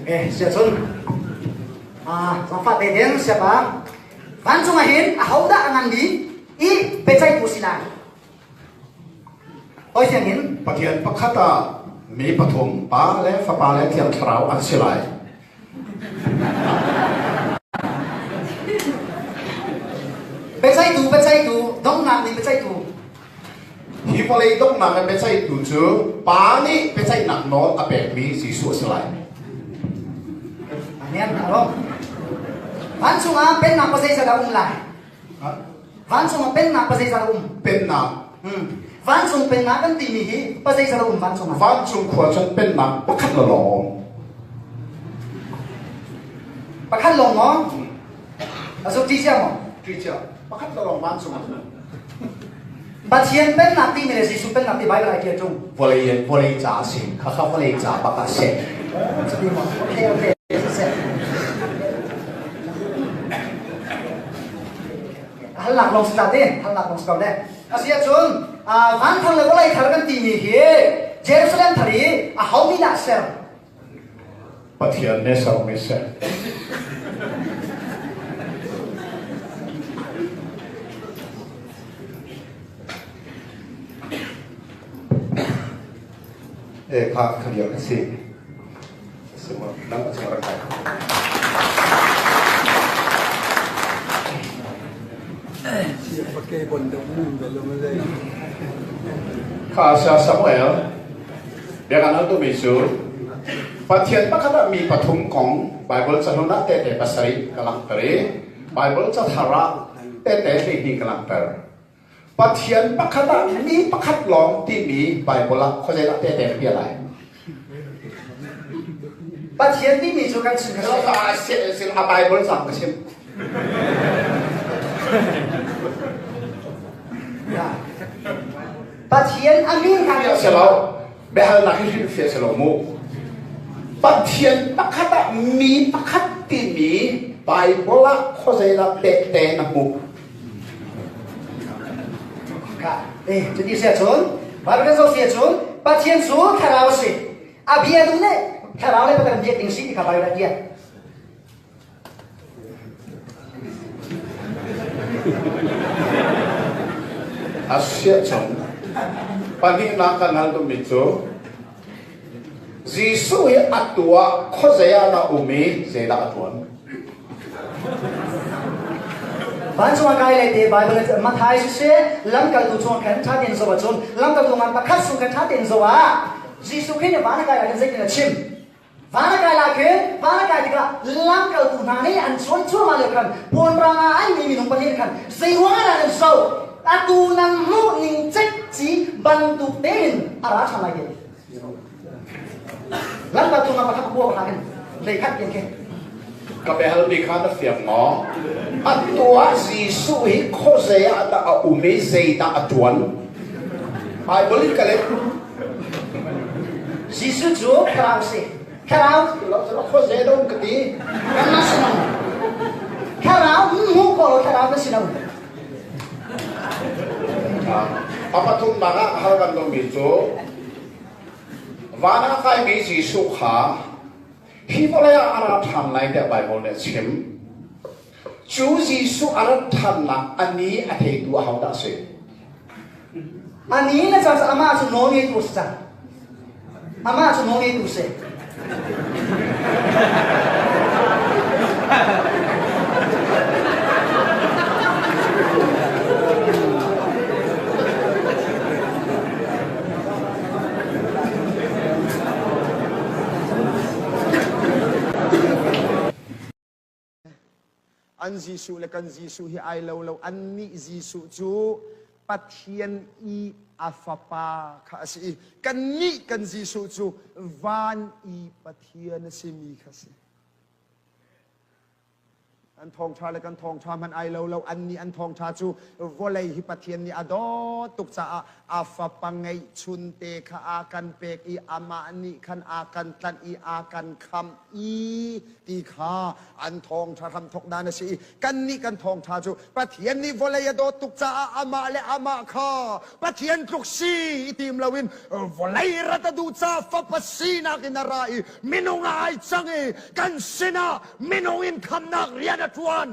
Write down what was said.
Eh, sia cun. Ah, zangfah te hin siapa vancung ah hin ahodah a ngan bik i biaceihtu si lai? Oi siang hin. Pathian pakhat ah mi pathum Pa le Fapa le Thiang Thlarau an si lai. Biaceihtu, biaceihtu, donghnak nih biaceihtu. Hi vawlei donghnak i biaceihtu cu Pa nih biaceihnak nawl a pekmi Jesuh a si lai. Amen. Aro. Vancung ah pennak pa zeizat a um lai? Vancung ah pennak pa zeizat a um? Pennak. Vancung pennak kan timi hi pa zeizat a um vancung ah? Vancung khua cun pennak pakhat la lawng um. Pakhat lawng maw? A zu ti cia maw? Ti cia. Pakhat la lawng vancung ah. Pathian pennak timi le Jesuh pennak ti Bible ai ṭial ṭung. Vawlei vawlei ca a si. Khakha vawlei ca bak ah si. Okay, okay. Hal lak long sa te, hal lak long sa le. Asi ahcun van thar le vawlei thar kan timi hi Jerusalem thar i a ho mi dah ser? Pathian nih sermi si. E kha kha ka si. Semua nang semua rakai. Kha sa Samuel Biakan al tumi cu Pathian pakhat ah mi pathum kong Bible cahlun ah tehte pasarih ka langhter i Bible cathar ah tehte 12 ka langhter. Pathian pakhat ah mi pakhat lawng timi Bible ah khuazei ah tehte na bia lai. Pathian timi cu kan chim a Bible cang ka chim. Pathian a min kha si lo biahalnak hi hrilhfiah si lo mu Pathian pakhat ah mi pakhat timi Bible ah khuazei dah tehte na hmuh Eh, cuti si ahcun Bible kan zoh si ahcun Pathian cu thlarau a si. A bia tu nih thlarau le Pathian biak ding si ti kha Bible ah tiah. A siah cang. Pahnihnak kan hal duhmi cu Jesuh hi atu ah khuazei ah dah um i zeidah a ṭuan? Vancung ah kai lai te Bible in Matthai siseh lamkaltu chung khan ṭha tein zoh ahcun lamkaltu ngan pakhat chung khan ṭha tein zoh ah Jesuh Khrih nih van a kai ah khan zeitin a chim? Van a kai lai khin van a kai tikah lamkaltu hna nih an chuan cuahmah lio khan puanrang ah ai mi minung pahnih khan zeiruang ah dah nan so atu nan hmuh ning cekci bantuk tein a ra ṭhan lai ti lamkaltu hna pakhat pakua pakhat hin lei khat tiang khi Ka biahalmi kha na fiang maw? Atu ah Jesuh hi khuazei ah dah a um i zeidah a ṭuan? Bible in ka let. Jesuh cu thlarau si. Thlarau khuazei dah um ka ti. Kanmah si lo. Thlarau hmuh ko lo thlarau na si lo. A pathumnak ah hal kan duhmi cu van ah kaimi Jesuh kha hi vawlei ah a ra ṭhan lai tiah Baibal nih a chim. Cu Jesuh a rat ṭhannak a ni a theitu ahodah a si? A ni na cang amah cu nawl ngeitu a si cang. Amah cu nawl ngeitu si. An Jesuh le kan Jesuh hi ai lo lo. Annih Jesuh cu Pathian i a Fapa kha a si i kannih kan Jesuh cu van i Pathian a simi kha a si. An thawngṭha le kan thawngṭha hmanh ai lo lo. Annih an thawngṭha cu vawlei hi Pathian nih a dawt tuk caah a fapa ngeihchun te kha a kan pek i amah nih khan a kan tlanh i a kan khamh i ti kha an thawngṭha hramthawk dan a si i kannih kan thawngṭha cu Pathian nih vawlei a dawt tuk caah amah le amah kha Pathian tluk si i tim loin vawlei rat a duh caah fapa sinak in a ra i minung ah ai cang i kan sinah minung in khamnak rian a ṭuan.